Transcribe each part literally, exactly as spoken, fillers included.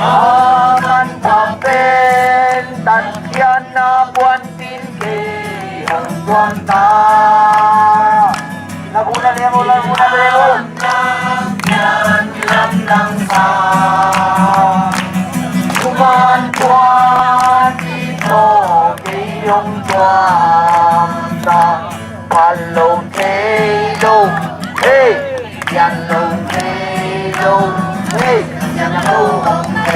A manpha pen tatkhiatna puantin kei hong tuan ta. Labu na lem o, labu na lem o. Lamdang sa. Kuman puantin tawh kei hong tuan ta. Phat lo thei lo, hey, pian lo thei lo, hey, pian lo hong pen.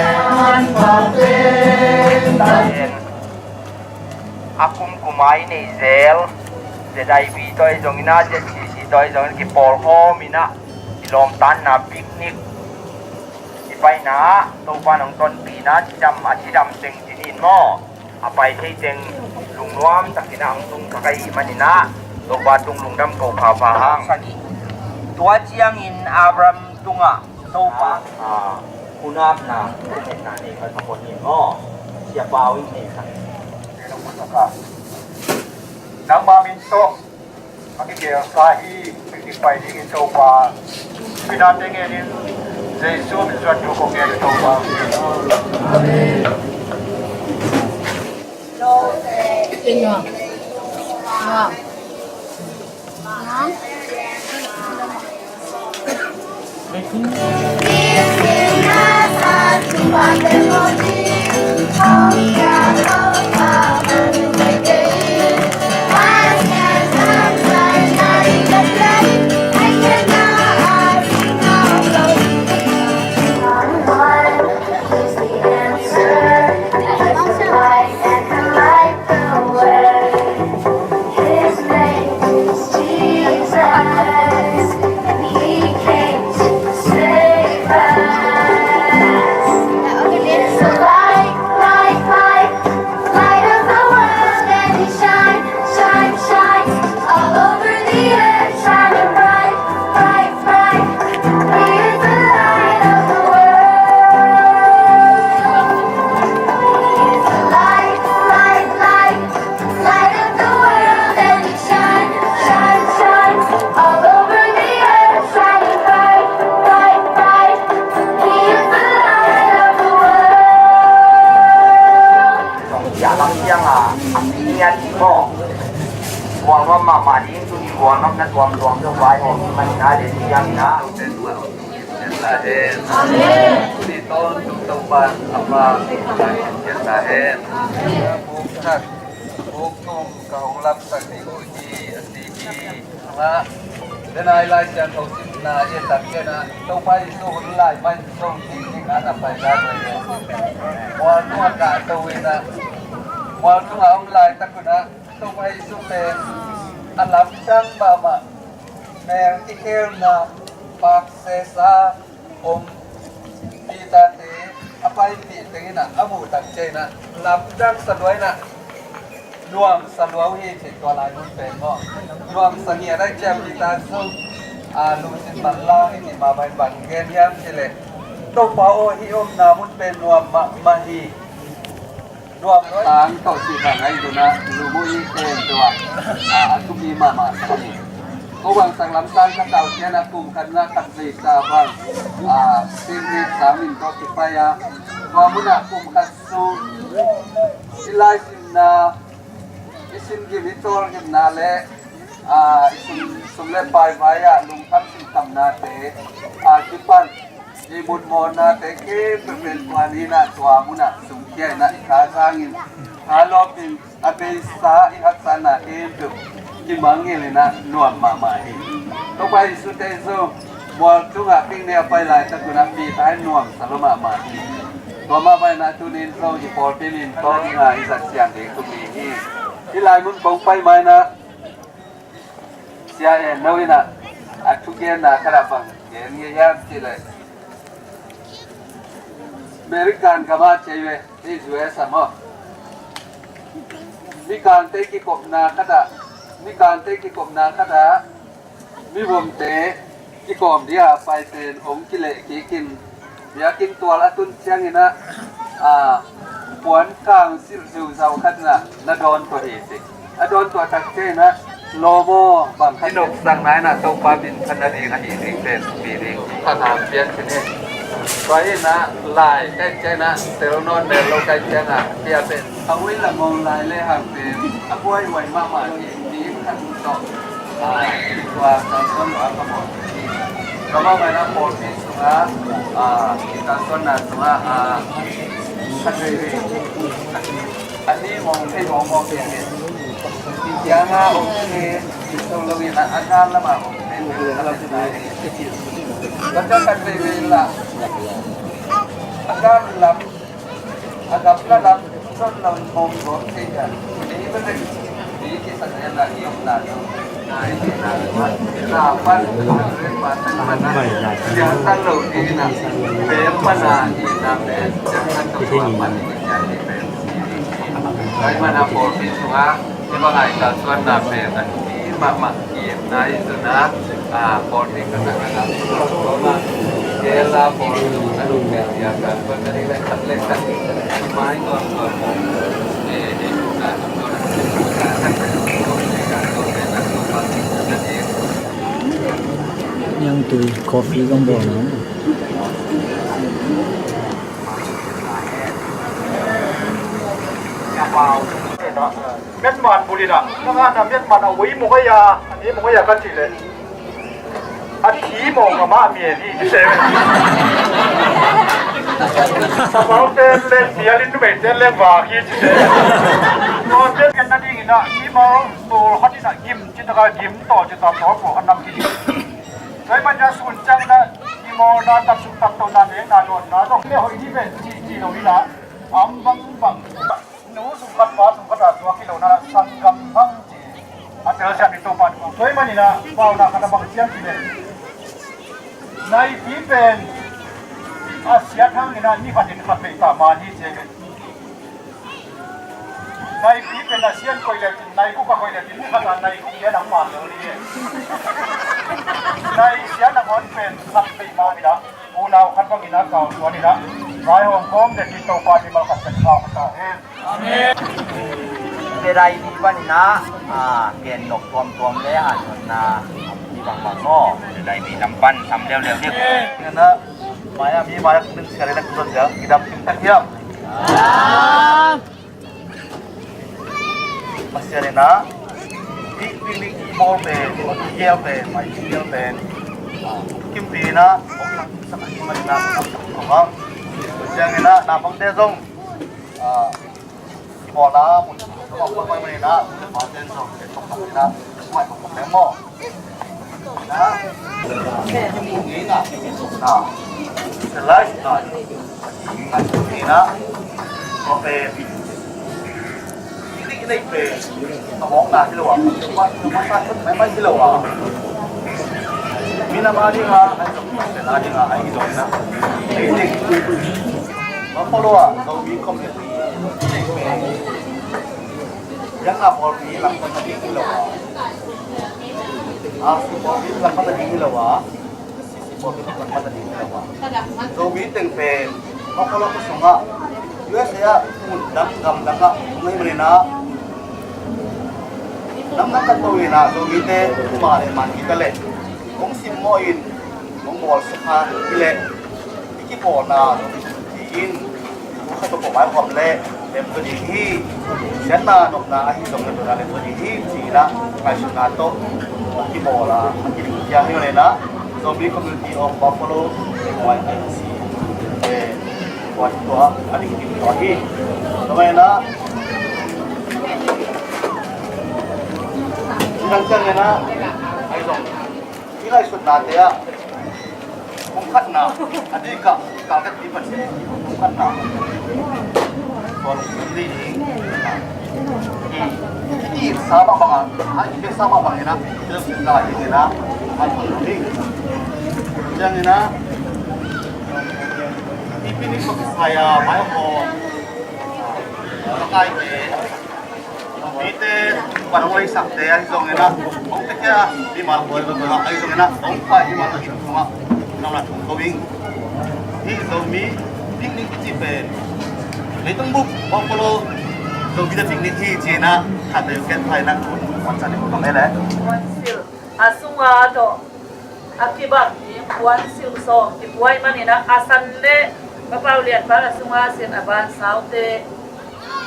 A kumkum a i neih zel Z I B tawh i zongin a, Z C C tawh i zongin kipawlkhawm in a, i lawmtanna picnic i paina ah Topa nong tonpihna cidam, a cidam teng cinin maw, a pai thei teng lungnuam takin a hong tung thak ahih manin a, Topa tung lungdam ko phapha hang. Tua ciangin Abraham tungah Topa, a, hunakna, hunakna nei kha ka pon ni maw, Sia Pau in nei kha. Nangma min tawh a kigelsa hi, picnic pai dingin Topa, pinate ngenin Jesu min suan tu ko ngen Topa. Amen. His name is Jesus, and he came to save us. He is the light, light, light, light of the world, and he shines, shines, shines all over the earth, shining bright, bright, bright. He is the light of the world. He is the light, light, light, light of the world, and he shines, shines, shines all over the earth, shining bright, bright, bright. He is the light of the world. Zong sia lam siang a, a pi ngiat hi maw. Gualnop mahmah ding, tuni gualnopna tuamtuam zong vai hawm hi manin a, den siang in a. Amen. Amen. Tuni tawntung Topa a pa, Topa in cian ta hen. Buk thak, buk tung ka hong lamsak ding uh hi, a ci hi. Nga, den a i Lai Siangtho simna i et tak ciangin a, Topa Jesu hun lai mah in zong ding ding a na pai dan uh hi. Mual tungah kahto in a, mual tungah om laitak un a, Topa Jesu pen a lamdang mahmah, mel kikhelna, paksesa om Peter-te a paipih tengin a, a muh tak ciangin a, lamdang sa lua in a, nuam sa lua uh hi ci. Tua lai mun pen maw, nuam sa ngiat ahih ciang Peter zong, a, lungsim manlang i cih mah bang in bang gen hiam cih leh, Topa aw, hih omna mun pen nuam mahmah hi. Nuam tang tawh cih bang ahi zongin a, lum uh hi pen tua, a, a thupi mahmah sa hi. Ko bangsak lamsang ka tau ciangin a, kum khat na khat vei sa bang, a, sin rit sa min tawh kipai a, tua mun ah kum khat sung i laisimna, i sin gim, i tawl gimna le, a, i sum, sum le pai vai ah lungkham sinkhamnate a kipan i mutmawhnate khempeuh pen tua ni in a, tua mun ah sungkhia in a, i tha zangin, tha lawpin, a beisa i haksatna khempeuh kimangngilh in a, nuam mahmah hi. Topa Jesu-te zong mual tungah picnic a pai laitak un a, Peter in nuam sa lua mahmah hi. Tua mah bang in a, tuni in zong i pawlpi min tawh, a, i zat siam ding thupi hi. Hih lai mun kong pai ma in a, Sia En No in a, a thugenna khat ah bang gen ngei hiam cih leh, American gam ah ci ve, hih U S ah maw, Mikangte kikopna khat ah, Mikangte kikopna khat ah, mivomte kikawm ding a pai pen hong kileh kik in, biakinn tual a tun ciangin a, a, puan kang silh zuzau khat in a, na dawn tuah hi ci. A dawn tuah tak ciangin a, lawm aw, bang khat, i nopsakna in a, Topa min phat nading ahih ding pen thupi ding. Khat a pian khin hi. Tua hi na, lai kai ciang na, tel nawn mel lo kai ciang a, bia pen a ui lam hong lai le hang pen a buaihuai mahmah hi. Ni khat tawh a, tua kalsuan lo a ka bawl hi. Ka mahmah na pawlpi sungah a, i kalsuanna sungah a, khat veivei a ni mong thei mong mong hi. Ciang a om hi. Solo in a, a gal lam a om hi. Tua ciang khat veivei lah a gal lam, a gamla lam, son lam mong mong hi. Ni ba ni, ni ki sa na i om na. ‘Tua ahih manin a pawlpi sungah hih bang a i kalsuanna pen a hi mahmah hi. Niangtui coffee kong bawl na. Miatman bulina, nang ana miatman a ui mong a ya, a ni mong a ya ka cih leh, a thi mong a mah mi a ni ci se. Sabau ten leng mialin numei ten leng vak hi ci se. Tua ten gen na dingin a, mi bau tul khat in a gim ci taka gim tawh ci ta tawh tul khat nam ki. Tua ahih manin a sun ciangin a, i mawlna, tatsuk tattohna, nekna, dawnna zong le hoih hi ve ci ci lo hi la, am bang bang. Nu sung khat, pa sung khat a zuak hi lo na, sanggam bang ci. A telsiam i Topa. Tua ahih manin a, pauna khat a bang ciam ci le, naipi pen a siat hangin a, ni khat in khat bei ta man hi ci ve. Naipi pen a sian koih le tin, naiguk a koih le tin, ni khat a naiguk lian a man lo ni. Nai sian a ngawn pen khat bei man hi la. Unau khat bangin a kau tuan in a, vaihawm kawm le Topa mimal khat pen kau khat ta hen. Amen. Bedai mi panin a, a, gen nok tuamtuam le hanhonna mi bangbang maw. Bedai mi lam pan sam leuleu ding. Ngan a, mai a mi mai a min siari lak tuan ja, kidam kim tak hiam. Pasian in a, i, i, i bawl pen, i gel pen, mai i gel pen, a, kimpi in a, ong sak sak sak sak sak sak. Siang in a, na bangte zong, a, i bawlna mun, na bang bang mai mai in a, na bangte zong, ong sak sak in a, mai ong sak sak maw. Minam a ding a, a ding a, a ding a, a ding a. Buffalo a, Zomi community. Yang a bawlpi lam pan a ding hi lo a. A si bawlpi lam pan a ding hi lo a. Si si bawlpi lam pan a ding hi lo a. Zomi teng pen Buffalo khua sungah, U S A ah, mun dang gam dang ah, ngai manin ah, nam dang khat panin ah Zomite kuamah leh man kik a leh, hong simmawh in, hong bawlsia kha hi leh, i kipawlna Zomi Community in, thu khat tawh pawh maikhawm leh lem zaw ding hi. Siatna nopna ahi zong lem zaw ding hi ci-in ah ngaihsutna tawh kibawl a, a kiding khia hi. Tua leh ah Zomi Community of Buffalo, Y M C, eh, tua, tua a ding kim tua hi. Tua leh ah, ci dang ciang leh ah, ahi zong i ngaihsutnate ah, kum khatna, a dikah, kalkhat pi pan kum khatna. Tua lungsim ding, i, i, i sa mah bang a, a, i sa mah bang in ah, i lungsim ding in ah, a, i lungsim ding. Ciangin ah, i picnic mak sai a, mai ho, a, kai te, mite, pan hong leisakte ahi zongin ah, hong pia mimal khat tungah ahi zongin ah, hong pai mimal khat tungah, nang na thong ko ing. Hih Zomi picnic kici pen, leitung bup, Buffalo, Zomi te picnic hi ci-in ah, khat te ken pai nak, wan sa ni ko kam e le. A sunga tawh a kibang ding puan silh sawm kipua ahih manin ah, a san le Pa Pau Lian Pal a sungah a silh a ban saute,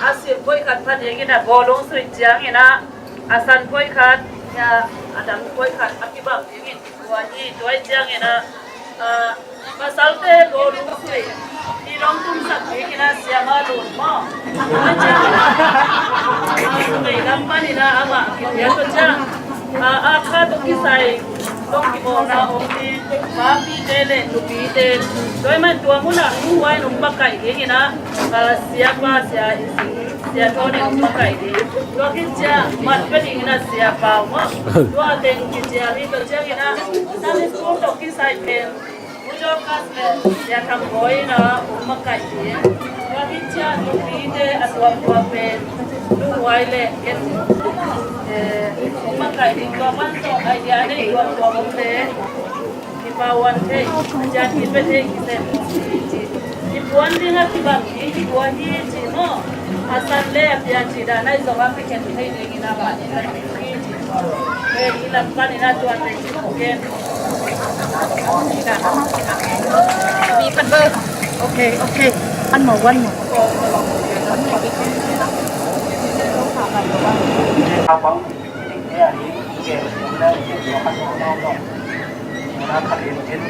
a silh koih khat pha dingin ah, bawlung sui ciangin ah, a san koih khat, a dang koih khat a kibang dingin kipua hi. Tua ahih ciangin ah, ah, pasalte bawlung sui i lawng tumsak dingin ah, siama lun maw, tua ciangin ah, ah, sumei lam panin ah amah kipia, tua ciang, ah, a khat kisai, dong kibawlna om ding, papite le nupite. Tua ahih man tua munah lunghuai in hong makaih dingin ah, ah, siapa, sia i sing, sia thawn in hong makaih ding. Tua khit ciang mat pia dingin ah, siapa uh maw. Tua teng kicial hi. Tua ciangin ah Sunday school tawh kisai pen, Pu Dorcas le Sia Thang Bawi in ah hong makaih ding. Tua khit ciang nupite a tuamtuam pen, lunghuai le ken, eh, hong makaih ding. Tua pan tawh idea nei tuamtuam om leh, kipawlna thei, a ciang kipia thei kisem, ci, ci. Kipuan ding a kibang ding kipua hi, ci maw. A san le a pia ci dan a i zong a kikhen thei dingin a ban hi, ci. Hei, i lam panin a tuan thei ci maw ken. Okay, okay. One more, one more.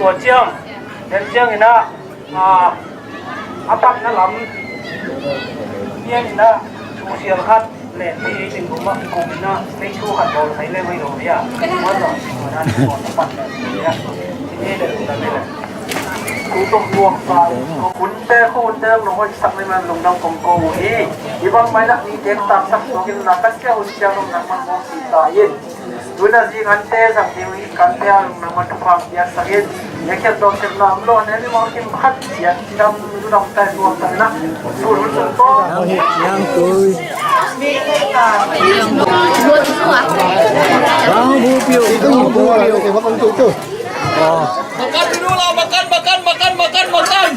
Tua ciang, tua ciangin ah, a, a patna lam, nian in ah, thu sial khat, len mi ei ding kum ah, kum in ah, mei thu khat bawl thei leng hoi lo hi a. Tua zong, tua dan, tua na patna hi a. Hi le, tua le. Thu tung buang pa, hunte, hunte, nong hoih sak ni man lungdam kong ko uh hi. Hi bang mai nak ni tek tak sak suak in na kan sia hun siang nong nang man mong si ta in. Tuna zing ante zang ding hi kan tia nang man thupha piak sak in. Ya khiat dawh sep na om lo ne mi mong kim khat siat dam dam tai tuam tai na. Sun hun sun to. Yang tui. Bang bu piu, bang bu piu. Oh. Makan dulu lah, makan, makan, makan, makan, makan.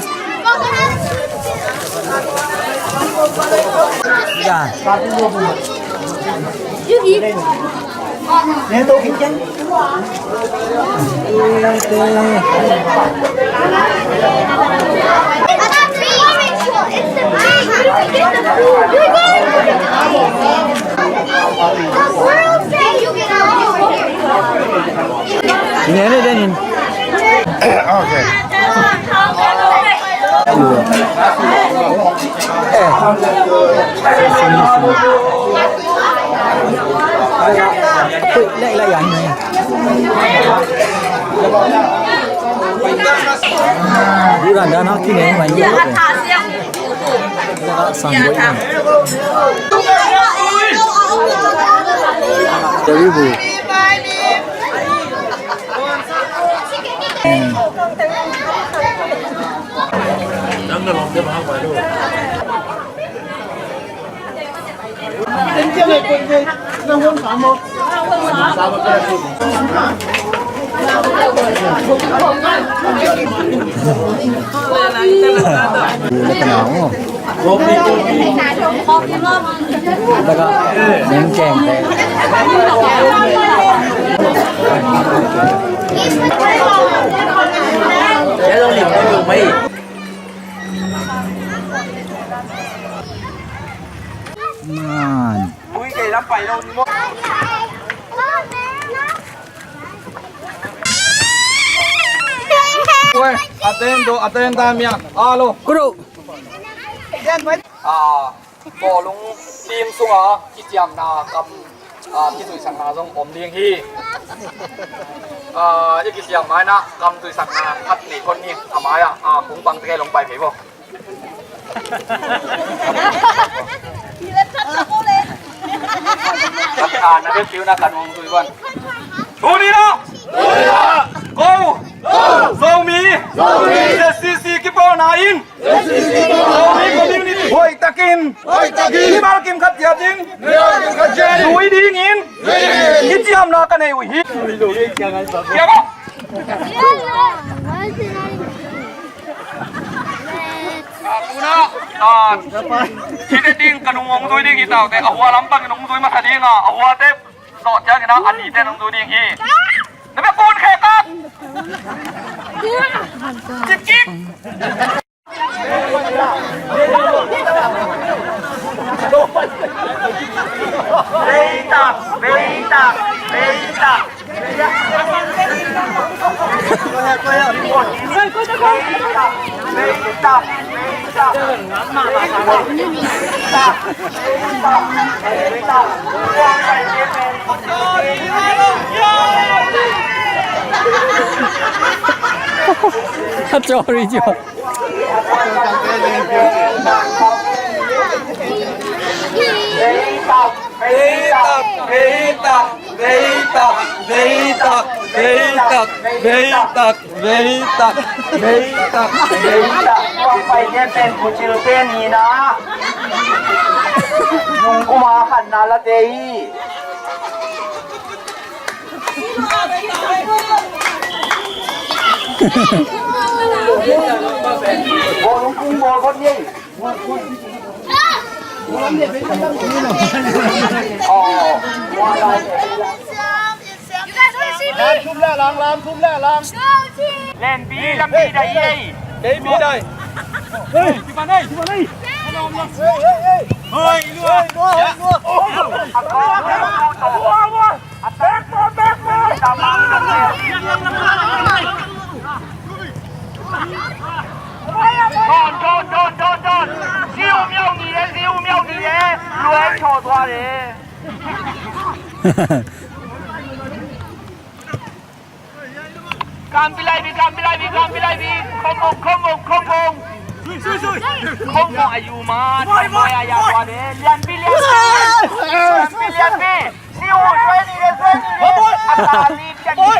Ya. Ini ada, Danin. Okay. Eh. Ui, lek, lek, yang ini. Bukan dah nak kini, main. Sang boy. Dari bu. Man. Ui, a ten do, a ten ta mia. Alo. Kuro. Ah, bawlung team sunga kiciamna kam, ah, kituisakna zong om ding hi. Ah, i kiciam maina kam tuisakna khat nei kon ni, a mai-ah, ah, kung pang teke long pai phei bo. Ah, na bek piu na kan hong tui bon. Tuni na! Ko! Zomi! Zomi! Z C C kipawlna in! Zomi community! Hoih takin! Hoih takin! Mimal kim khat ciat in! Mimal kim khat ciat in! Zui dingin! Zui dingin! Kiciamna ka nei uh hi. Kia ba? Ah, tuna, ah, hite ding ka nung hong zui ding hi taute, a hua lampang nung zui masa ding a, a huate zawh ciangin a, a nite nung zui ding hi. Na bek kun khe ka. Sorry, Joe. Veitak, veitak, veitak, veitak, veitak, veitak, veitak, veitak. Veitak, veitak. Tua pai ne pen kucil pen hi na. Nung kuma khan na la te hi. Bawlung kung bawl phot ni. Lam thum le lang, lam thum le lang. Len bi, lam bi dai ei. Kei bi dai. Hey, hey, hey. Hey, hey, hey. Hey, hey, hey. Hey, hey, hey. Don, don, don, don, don. Siu miau ni le, siu miau ni le. Luai cho tua le. Kampi lai bi, kampi lai bi, kampi lai bi. Khom bong, khom bong, khom bong. Khom bong ayu ma. Khom bong ayu ma. Lian bi, lian bi. Lian bi, lian bi. Siu, suai ni le, suai ni le. A ta li, lian bi.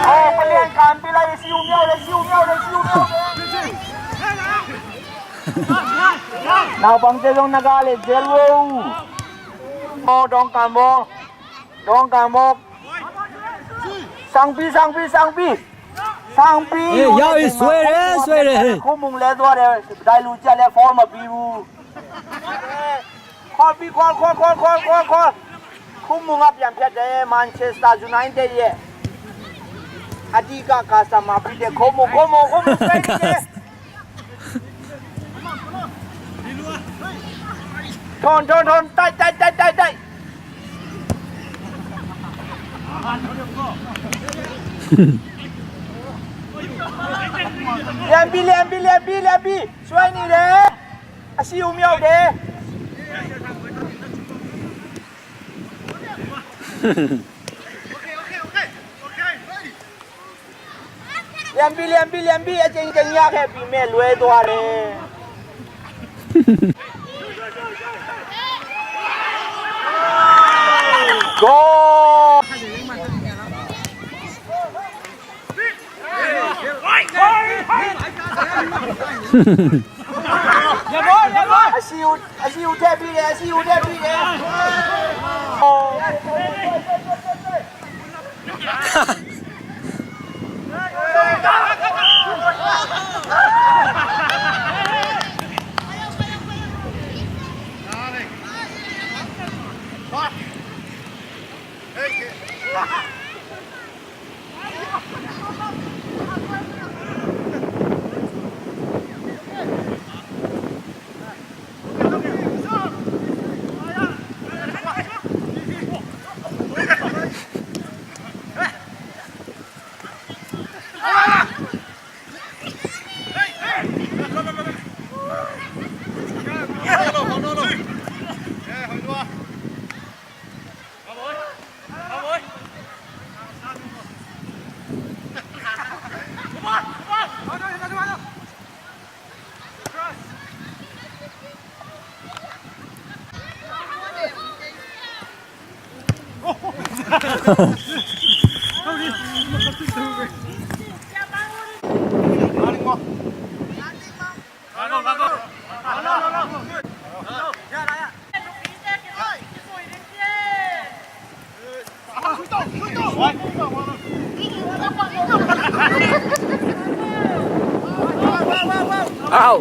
Oh, palian kampi lai, siu miau le, siu miau le, siu miau le. Naupangte zong na ga le zel lo. Oh, dong kan bawk. Dong kan bawk. Sangpi, sangpi, sangpi. Eh, yau i suai le, suai le, hey. Khumung le tua le, dai lu cia le, form a pi bu. Khawl pi, khawl, khawl, khawl, khawl, khawl, khawl. Khumung a pian phiat de, Manchester United ye. A di ka ka sama pi de, khumung, khumung, khumung, suai de. Thon, thon, thon, tai, tai, tai, tai, tai. Lian bi, lian bi, lian bi, lian bi. Suai ni de. A siu miau de. Lian bi, lian bi, lian bi, a ceng ceng ya khe pi me lue tua le. Goal! A siu, a siu te pi le, a siu te pi le. Oh. Au!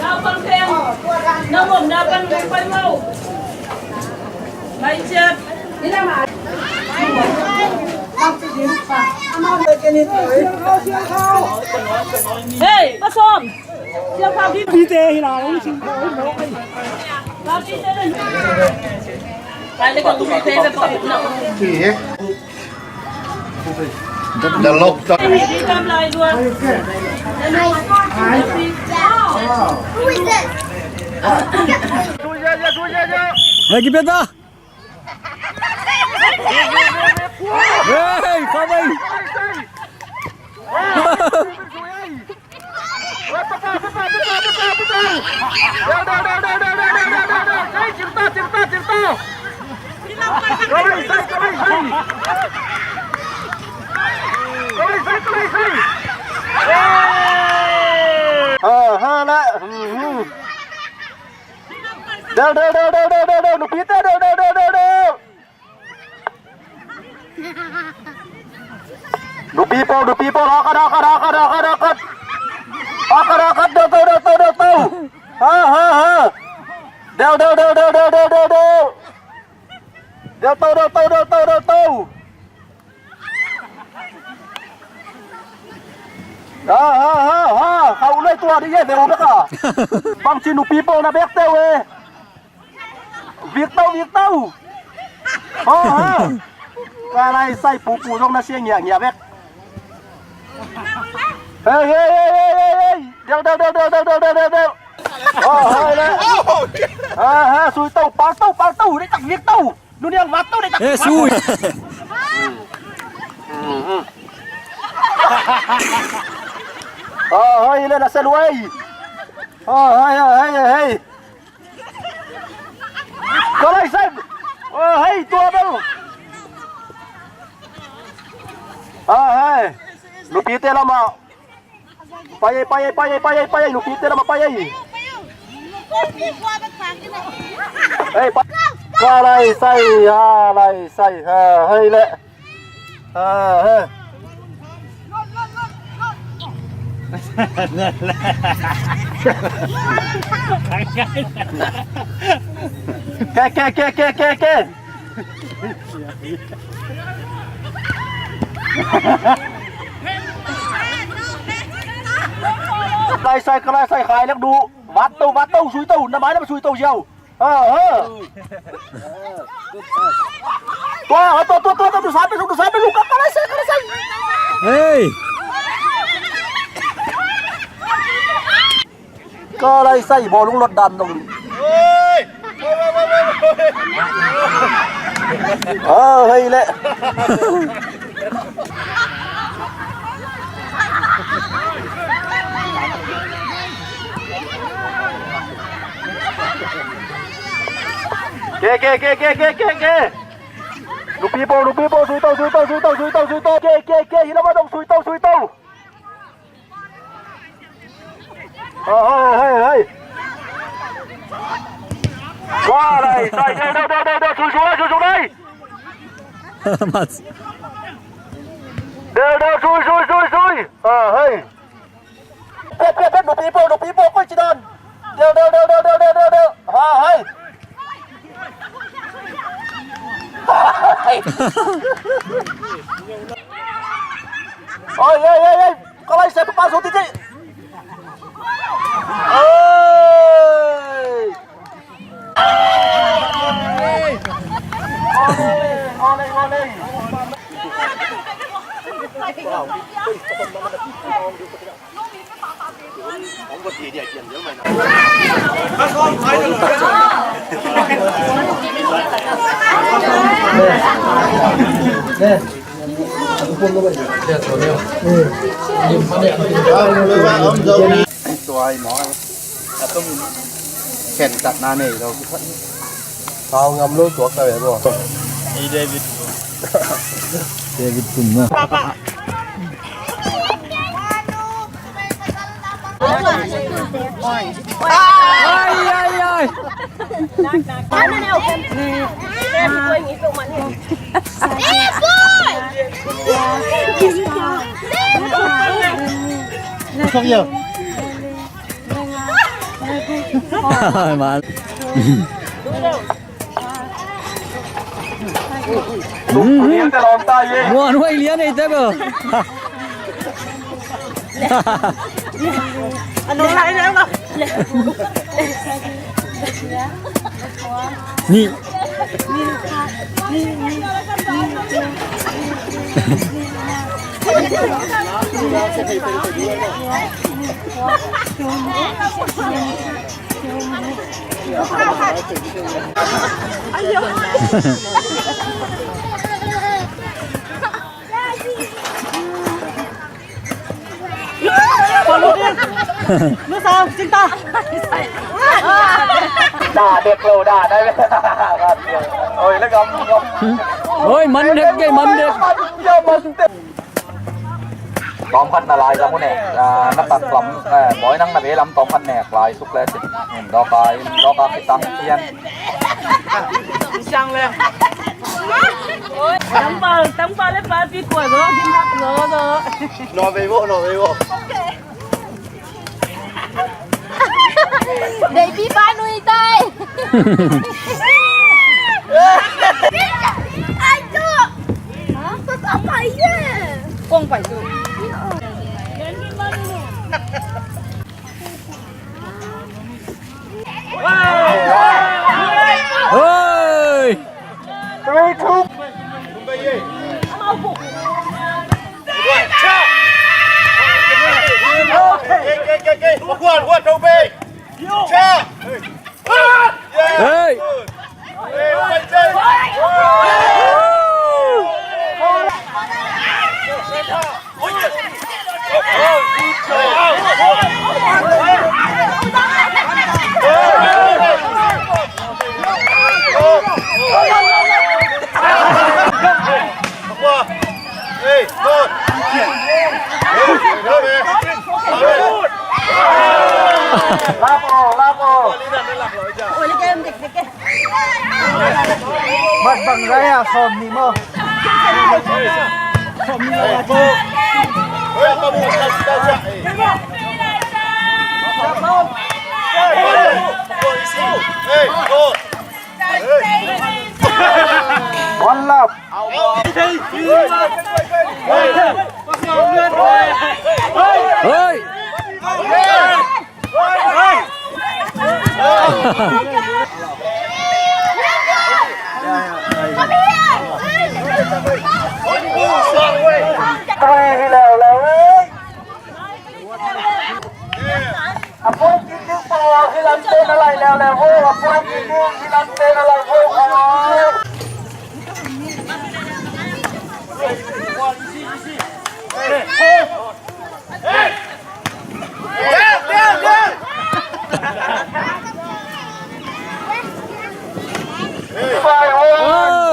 Naupang teng, na mawm na pan, pan mau. Mai ciat. Hei, Pa Sawm. Siang Pau Dim. Pite hi la, hong sing ko, hong ko. Kai le ka tu pite le pa na. The lockdown. Lagi beta. Hey, come on. Ha, ha, la. Hmm, hmm. Del, del, del. Nupite, del, del, del. Nupi pawl, nupi pawl, hakat, hakat, hakat, hakat, hakat. Hakat, hakat, del to, del to, del to. Ha, ha, ha. Del, del, del. Del to, del to, del to, del to. Ha, ha, ha, ha. Kha uh lai tua ding e, bel bek a. Bangci nupi pawl na bek teu e. Vik tau, vik tau. Ho, ho. Ka lai sai pupu zong na sia ngiangia bek. Hei, hei, hei. Del, del, del. Ho, ho, le. Ha, ha, sui tau, pal tau, pal tau. Dei tak vik tau. Nu niang vat tau, dei tak. Eh, sui. Ho, ho, le na sa luai. Ho, ho, ho, ho, ho. Ka lai sai. Hei, tua bel. Hei. Nupite lamah. Pai ei, pai ei, pai ei, pai ei, pai ei. Nupite lamah pai ei. Hei, pai. Ka lai sai, ha, lai sai, ha, hei le. Ha, ha. Ke, ke, ke, ke, ke, ke. Lai sai, ka lai sai, khai lek du. Vat to, vat to, sui to, na mai na sui to ziau. Ha, ha. Tua, tua, tua, tua, tua, tua, sabi, tua, sabi, luka, ka lai sai, ka lai sai. Hei. Ka lai sai, bawlung lot dan dong. Hei. Ah, hei le. Ke, ke, ke, ke, ke, ke, ke. Nupi pawl, nupi pawl, sui to, sui to, sui to, sui to, sui to. Ke, ke, ke, hi lam ah dong, sui to, sui to. Hei, hei, hei, hei. Ka lai sai, deu, deu, deu, deu, deu, sui, sui, sui, sui, dei. Mas. Deu, deu, sui, sui, sui, sui. Hei. Pet, pet, pet, nupi pawl, nupi pawl, koi ci dan. Deu, deu, deu. Ha, hei. Oi, oi, oi, oi. Ka lai sai pa pa su ti ti. Oi. Ngole, ngole, ngole. Khen tatna nei lo. Thau ngam lo tuak ta ve maw? Ei David. David kum maw? Ai, ai, ai. Không nhiều. Muan huai lian ei te bo. Ano na, ano na? Ni. Dah dek lo dah. Oi, lagam. Oi, man dek, man dek. Tawm khat na lai lam uh nek, ah, na tak lam, eh, bawi nang na vei lam tawm khat nek lai suk le cin. In dawka, in dawka khitang pian. Tangpal, tangpal le papi kua zo, gim hak zo zo. Nawh vei vo, nawh vei vo. Baby ba nui tai. Ai tu. Hah? Kong pai tu. Hei! Three, two. Hey! Lapo, lapo. Mat bang gaya som ni mo. One love. Hey! A puan kik ding pawl hi lamte na lai leuleu vo. A puan kik ding hi lamte na lai vo. Hey! Hey! Hey! Hey!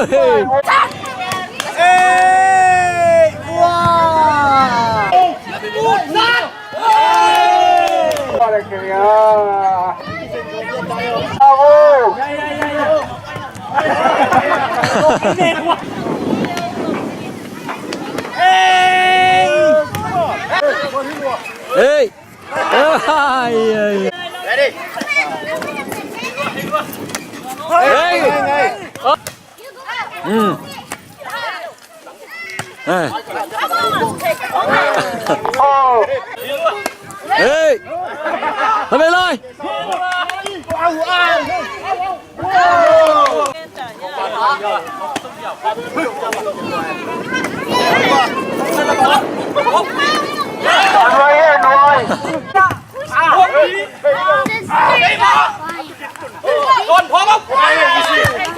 Hey!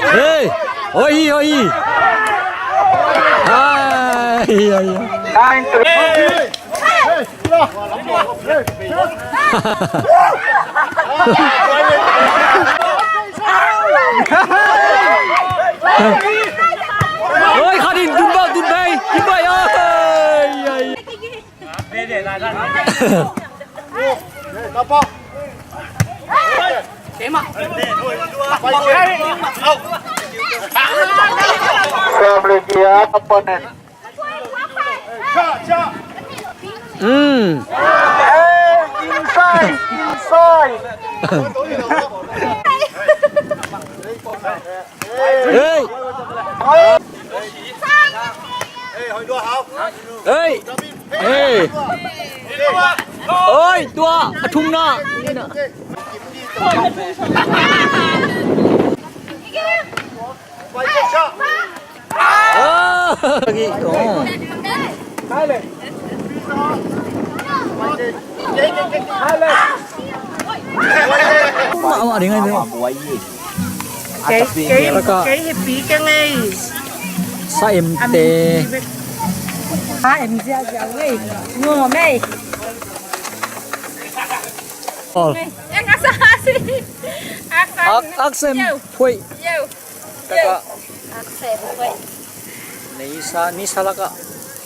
Hey! Oi hi, oi hi. Ai, ai, ai. Oi, khat in dun bak, dun bei, dun bei, oi, oi. From Libya, opponent. Mm. Hey, inside, inside. Hey. Hey. Hey. Oi, tua a thumna. Ah, lagi. Oh. Mak, mak, ringai, ringai. Kei, kei, kei happy ka ngei. Sa em te. Sa em ziahziah ngei. Ngom ei. Ol. Eng asa si. Ak, ak sem. Yo. Huai. Yo. Taka. Ak sem huai. Nisa, nisa laka.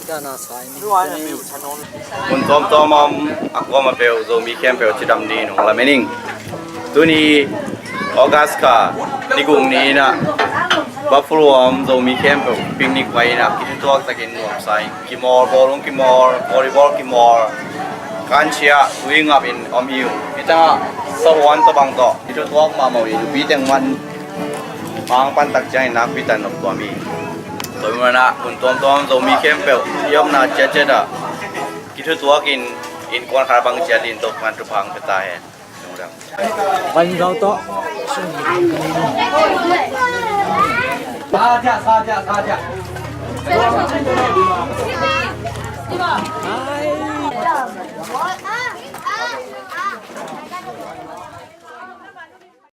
Kita na sa ini. Mun tuamtuam om a kuama peuh Zomi khempeuh cidam ni in hong lamen ing. Tuni August kha ni guk ni in ah Buffalo om Zomi khempeuh picnic vai in ah kithutuak takin nuamsa ing. Kimawl, bawlung kimawl, volleyball kimawl, kanchia, tui ngap in om hi uh. Hi tangah sahuan tawh bang tawh kithutuak mahmah uh hi. Nupi teng man pang pantak ciangin nakpi tak nop tuam hi. Tua hi manah mun tuamtuam Zomi khempeuh i omna ciatciat ah kithutuak in, innkuan khat bang ciat in tawh ngan thupha pia ta hen. Van zau tawh. Sa ciah, sa ciah, sa ciah.